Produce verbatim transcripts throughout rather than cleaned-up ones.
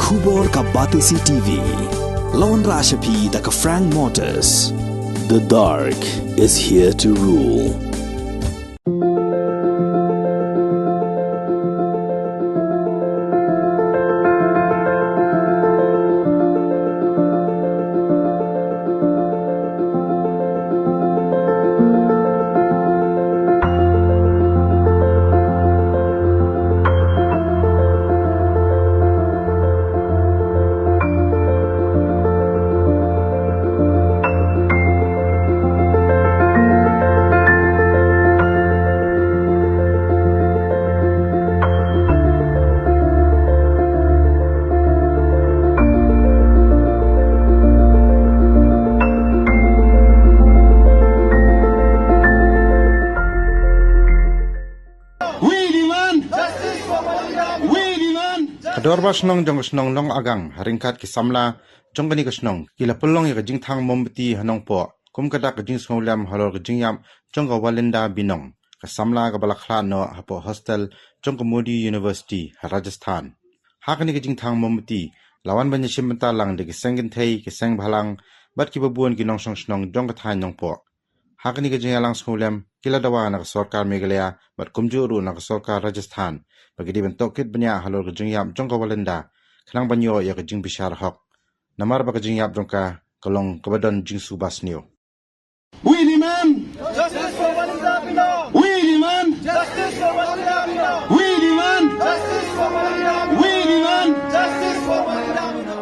Khubor ka Batesi T V. La wanrah sha phi da ka Frank Motors. The dark is here to rule. We demand. We demand. Ka Dorbar Shnong jong ka shnong Nongagang, ha ryngkat ki samla jong kane ka shnong, ki la pynlong ïa ka jingthang mombati ha Nongpoh kum ka dak ka jingsngewlem halor ka jingïap jong ka Walinda Binong, ka samla kaba la khlad noh hapoh hostel jong ka Modi University ha Rajasthan. Ha kane ka jingthang mombati la wan ban ïashim bynta lang da ki seng kynthei, ki seng bhalang bad kiba bun ki nongshong shnong jong ka thaiñ Nongpoh. Ha kane ka jingïalang sngewlem, ki la dawa na ka sorkar Meghalaya bad kumjuh ruh na ka sorkar Rajasthan ba ki dei ban tohkit bniah halor ka jingïap jong ka Walinda, khnang ban ïoh ïa ka jingbishar hok. Namar ba ka jingïap jong ka ka long kaba don jingsuba sniew. We demand. Justice for Walinda Binong. We demand. Justice for Walinda Binong. We demand. Justice for Walinda Binong. We demand. Justice for Walinda Binong.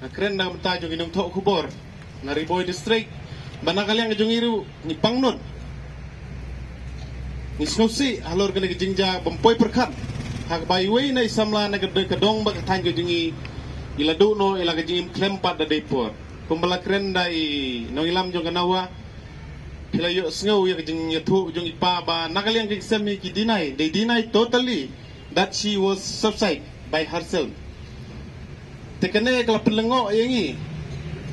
Nga kren na ka bynta jong ki nongthoh khubor na Ri Bhoi District ba na ka liang jong ngi ruh ngi pangnud, ngi sngewsih halor kane ka jingjia bym poi pyrkhat ha kaba iwei na i samla na ka dong bad ka thaiñ ka jong ngi i la duh noh ïa la ka jingim khlem pat da dei por. Kumba la kren da i nongïalam jong ka NAWA, phi la ïohsngew ïa ka jingïathuh jong i pa ba na ka liang ka jingsem hi ki deny, they deny totally that she was suicide by herself. Te kane ka la pynlyngngoh ïa ngi.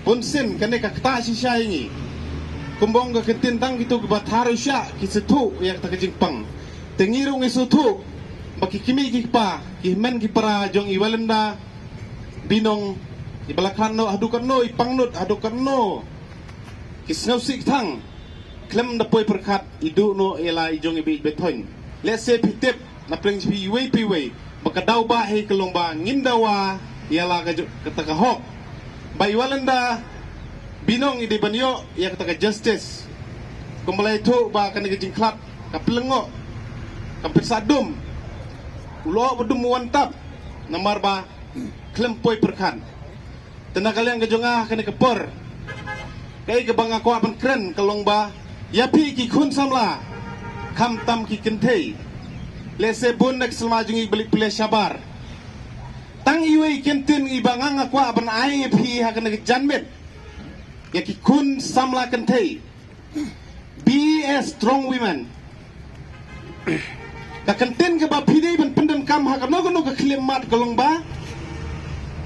Bun sien kane ka ktah shisha ïa ngi. Kumba ong ka ktien, tang kito kiba thar u shiah ki sngewthuh ïa kata ka jingpang. Te ngi ruh ngi sngewthuh ba ki kmie ki kpa, ki hynmen ki para jong i Walinda Binong, iba la khlad noh haduh katno i pangnud, haduh katno ki sngewsih kthang, khlem da poi pyrkhat i duh noh ïa la i jong i beit i ba thoiñ. Lehse phi tip na pdeng jong phi iwei pa iwei ba ka daw ba hi ka long ba ngin dawa ïa la ka ju-, kata ka hok, ba i Walinda Binong i dei ban ïoh ïa kata ka justice. Kumba la ïathuh ba kane ka jingkhlad ka pynlyngngoh, ka pynsahdum, u lyoh ba dum u wan tap, namar ba khlem poi pyrkhat. Te na ka liang ka jong nga kane ka por, kaei kaba nga kwah ban kren ka long ba ïa phi ki khun samla, khamtam ki kynthei, lehse bun na ki samla jong ngi ba leit pule shabar. Tang iwei i kyntien iba nga nga kwah ban ai ïa phi ha kane ka janmiet, ïa ki khun samla kynthei: Be a strong women. Ka kyntien kaba phi dei ban pyndonkam ha kano kano ka khlieh mat ka long ba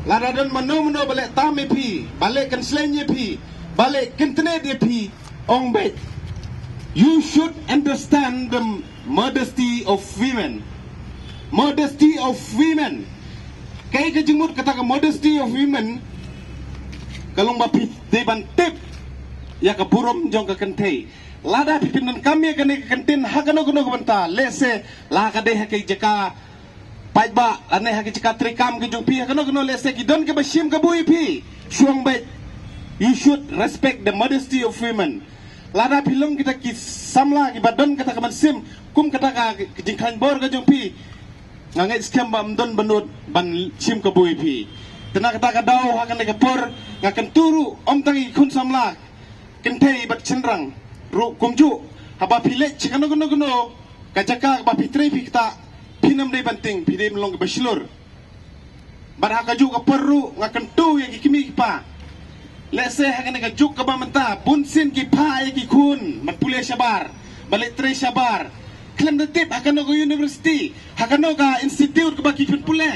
lada don mano mano ba leh tam ïa phi, ba leh kynslem ïa phi, ba leh kyntnet ïa phi, ong beit. You should understand the modesty of women. Modesty of women. Kaei ka jingmut kata ka modesty of women? Ka long ba phi dei ban tip ïa ka burom jong ka kynthei. Lada phi pyndonkam ïa kane ka kyntien ha kano kano ka bynta, lehse la ka dei ha ka jaka paidbah lane ha ka jaka treikam ka jong phi ha kano kano, lehse ki don kiba shim kabu ïa phi. Shuh beit, you should respect the modesty of women. Lada phi long kita ki samla kiba don kata ka mynsiem kum kata ka jingkhlaiñ bor ka jong phi, nga ngeit skhem ba ym don ba nud ban shim kabu ïa phi. Te na kata ka daw ha kane ka por nga kyntu ruh ym tang ïa ki khun samla kynthei bad shynrang ruh kumjuh, haba phi leit sha kano kano kano ka jaka kaba phi trei phi ktah, phin ym dei ban tieng, phi dei ban long kaba shlur. Bad ha kajuh ka por ruh nga kyntu ïa ki kmie ki kpa, lehse ha kane ka juk kaba mynta bun sien ki phah ïa ki khun ban pule shabar, ban leit trei shabar, khlem da tip ha kano ka university, ha kano ka institute kaba ki khun pule.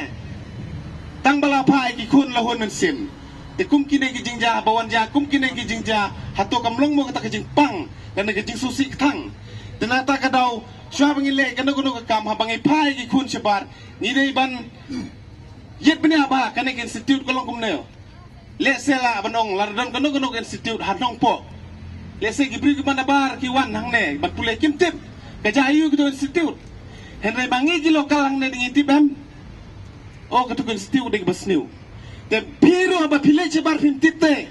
Tang ba la phah ïa ki khun la hun mynsiem. Te kum kine ki jingjia ba wan jia kum kine ki jingjia, hato kam long mo kata ka jingpang lane ka jingsngewsih kthang? Te na kata ka daw, shuwa ba ngi leh kano kano ka kam, haba ngi phah ïa ki khun shabar, ngi dei ban ïit bniah ba kane ka institute ka long kumne. Lehse lah ban ong, la don kano kano ka institute ha Nongpoh, lehse ki briew kiba nabar ki wan hangne ban pule, kim tip ka jia aïu kito institute. Hynrei ba ngi ki local hangne dang ïa tip em, o, kato ka institute dei kaba sniew. Te phi ruh ba phi leit shabar phim tip te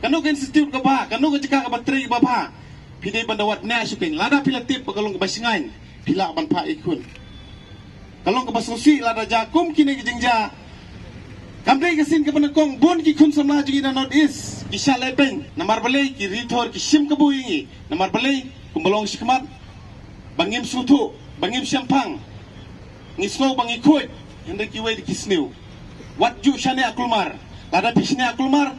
kano ka institute kaba, kano ka jaka kaba trei kaba bha, phi dei ban da wad ne shuh keiñ. Lada phi la tip ba ka long kaba shngaiñ, phi lah ban phah ïa ki khun. Ka long kaba sngewsih lada jia kum kine ki jingjia. Kam dei ka sien kaba nyngkong, bun ki khun samla jong ngi na North East ki shah lehbeiñ. Namar balei? Ki ri thor, ki shim kabu ïa ngi. Namar balei? Kumba long shakhmat, ba ngim sngewthuh, ba ngim shemphang, ngi sngew ba ngi khuid, hynrei kiwei de ki sniew. Wat ju shaniah kulmar. Lada phi shaniah kulmar,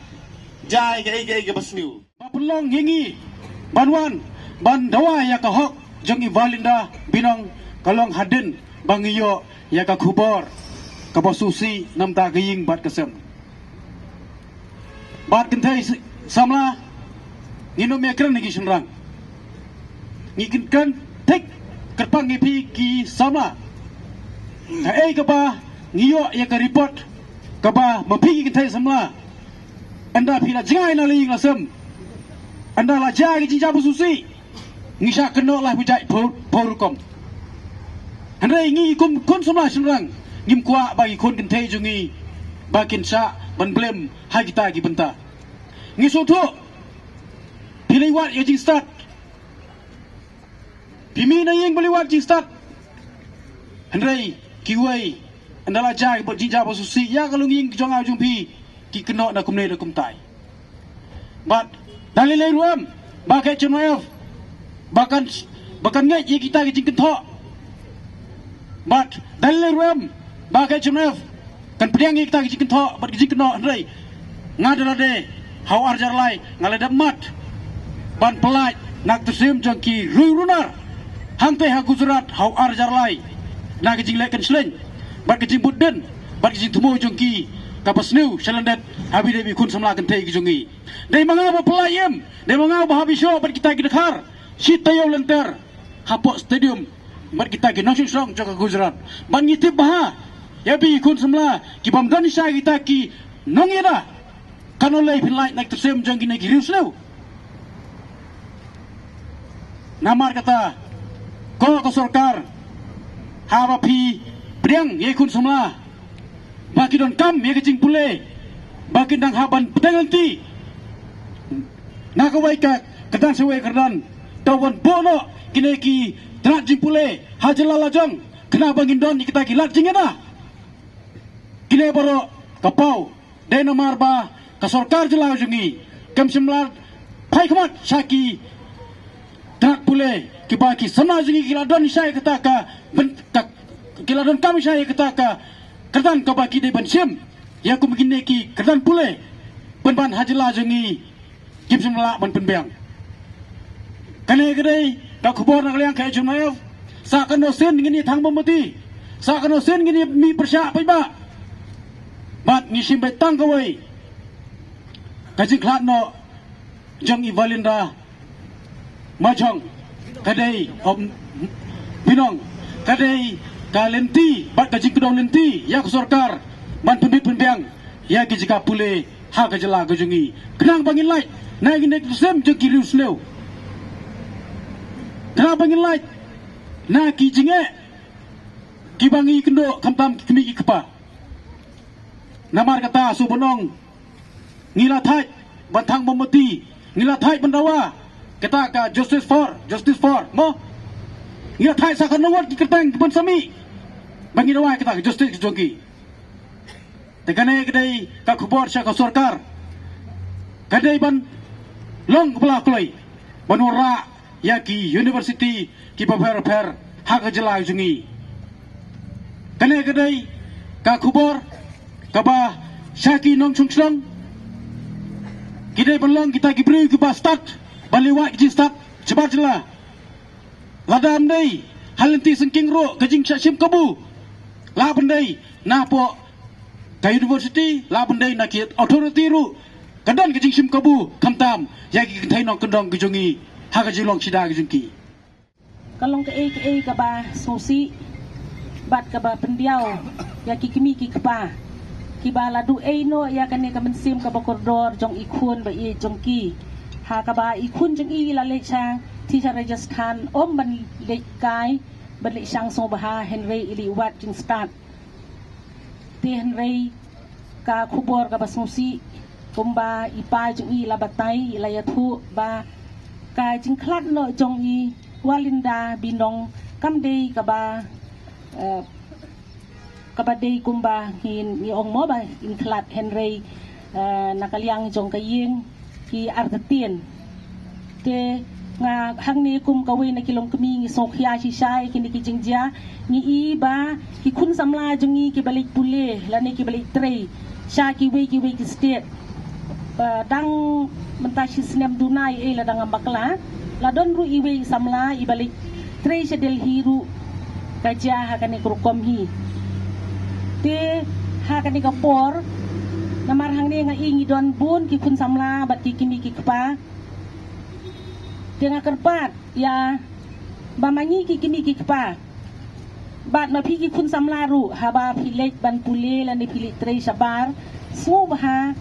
jia ïa kaei kaei kaba sniew. Ba pynlong ïa ngi ban wan ban dawa ïa ka hok jong i Valinda Binong ka long hadien ba ngi ïoh ïa ka khubor kaba sngewsih namar ka ïing bad ka sem. Bad kynthei s-, samla, ngin ym ïakren ïa ki shynrang. Ngi kren thik kyrpang ïa phi ki samla. Kaei kaba ngi ïoh ïa ka report kaba ma phi ki kynthei samla, ynda phi la jngai na la ïing la sem, ynda la jia ki jingjia ba sngewsih, ngi shah kynnoh laiphew jait phew, phew rukom. Hynrei ngi kum khun samla shynrang ngim kwah ba ki khun kynthei jong ngi ba kin shah ban blame ha kita ki bynta. Ngi sngewthuh phi leit wad ïa jingstad, phi mih na ïing ba leit wad jingstad. Hynrei kiwei, ynda la jia ki jingjia ba sngewsih ïa ka longïing jong nga jong phi, ki kynnoh na kumne na kumtai. Bad da lei lei ruh em ba ka H M I F ba kan, ba kan ngeit ïa kita ki jingkynthoh. Bad da lei lei ruh em ba ka H M I F kan pdiang ïa kita ki jingkynthoh bad ki jingkynnoh, hynrei nga da lade ha u ar hajar lai nga la dep mad ban pyllait na ka ktien jong ki riew runar hangtei ha Gujarat ha u ar hajar lai na ka jingleh kynshleng bad ka jingbud dien bad ka jingthmu jong ki kaba sniew shalyndet ha ba ïadei bad ki khun samla kynthei ki jong ngi. Dei ma nga ba pyllait em, dei ma nga ba hap ïashoh bad kita ki dkhar shi taïew lynter hapoh stadium bad kita ki nongshong shnong jong ka Gujarat. Bad ngi tip bha ïa phi ki khun samla ki bym don shisha kita ki nongïada. Katno lei phin lait na ka ktien jong kine ki riewsniew? Namar kata, ko ka sorkar, haba phi pdiang ïa ki khun samla ba ki donkam ïa ka jingpule, ba kin dang hap ban pdiang lynti na kawei ka kyrdan sha kawei ka kyrdan, to wan buh noh kine ki tnat jingpule ha jylla la jong, khnang ba ngin don ïa kita ki lad jingïada. Kine baroh ka paw dei namar ba ka sorkar jylla jong ngi kam shym la phai khmat sha ki tnat pule kiba ki samla jong ngi ki la don shisha ïa kata ka, ka, ki la donkam shisha ïa kata ka kyrdan kaba ki dei ban shim ïa kum kine ki kyrdan pule pynban ha jylla jong ngi. Kim shym lah ban pynbiang. Kane ka dei ka khubor na ka liang ka H M I F. Sa katno sien ngin ïa thang mombati, sa katno sien ngin ïa mih pyrshah paidbah. Bad ngi shim beit tang kawei ka jingkhlad noh jong i Valinda Majong, ka dei, um, Binong, ka dei ka lynti bad ka jingkdew lynti ïa ka sorkar ban pynbit pynbiang ïa ki jaka pule ha ka jylla ka jong ngi, khnang ba ngin lait na ki nek sem jong ki riewsniew. Khnang ba ngin lait na ki jingeh kiba ngi kynduh khamtam ki kmie ki kpa. Namar kata shu ban ong ngi la thait ban thang mombati, ngi la thait ban dawa kata ka justice for, justice for, mo. Ngi la thait sa kano wat ki kyrteng ki ban sa mih ba ngi dawa kata ka justice ka jong ki. Te kane ka dei ka khubor sha ka sorkar. Ka dei ban long kaba la kloi ban wanrah ïa ki university kiba pher pher ha ka jylla jong ngi. Kane ka dei ka khubor kaba sha ki nongshong shnong. Ki dei ban long kita ki briew kiba stad ban leh wad ki jingstad shabar jylla. Lada ym dei ha lynti syngkien ruh ka jingshah shim kabu, lah ban dei na poh ka university, lah ban dei na ki authority ruh ka don ka jingshim kabu khamtam ïa ki kynthei nongkyndong ki jong ngi ha ka jinglong shisha ki jong ki. Ka long kaei kaei kaba sngewsih bad kaba pyndiaw ïa ki kmie ki kpa kiba la duh ei noh ïa kane ka mynsiem kaba kordor jong i khun ba ïeit jong ki. Ha kaba i khun jong i la leit sha, sha Rajasthan, ym ban leit kai, ban leit shang sngewbha, hynrei i leit wad jingstad. Te hynrei ka khubor kaba sngewsih, kumba i pa jong i la batai, i la ïathuh ba ka jingkhlad noh jong i Walinda Binong kam dei kaba, eh, kaba dei kumba ngi, ngi ong mo ba in khlad, hynrei, eh, na ka liang jong ka ïing ki artatien. Te nga hangne kum kawei na ki longkmie ngi sngewkhia shisha ïa kine ki jingjia. Ngi i ba ki khun samla jong ngi kiba leit pule lane kiba leit trei sha kiwei kiwei ki state, ba dang mynta shi snem duna ïa la dang ym bakla, la don ruh iwei samla iba leit trei sha Delhi ruh ka jia ha kane ka rukom hi. Te ha kane ka por, namar hangne nga i ngi don bun ki khun samla bad ki kmie ki kpa. Te nga kyrpad ïa ba ma ngi ki kmie ki kpa bad ma phi ki khun samla ruh, haba phi leit ban pule lane phi leit trei shabar, sngewbha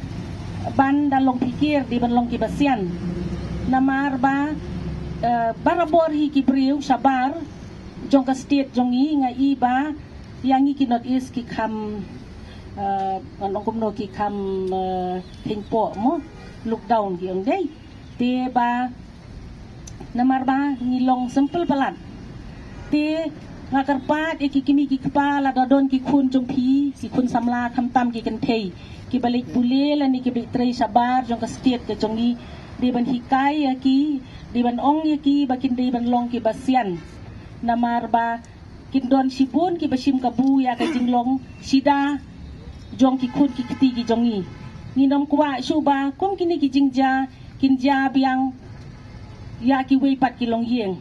ban da long phikir, dei ban long kiba sian. Namar ba, eh, barabor hi ki briew shabar jong ka state jong ngi, nga i ba ïa ngi ki North East ki kham, eh, ngan ong kumno, ki kham, eh, kheiñ poh mo, lockdown ki ong dei. Te ba namar ba ngi long simple palat. Te nga kyrpad ïa ki kmie ki kpa, lada don ki khun jong phi, ki khun samla khamtam ki kynthei kiba leit pule lane kiba leit trei shabar jong ka state ka jong ngi, dei ban hikai ïa ki, dei ban ong ïa ki ba kin dei ban long kiba sian. Namar ba kin don shibun kiba shim kabu ïa ka jinglong shisha jong ki khun ki kti ki jong ngi. Ngin ym kwah shuh ba kum kine ki jingjia kin jia biang ïa kiwei pat ki longïing.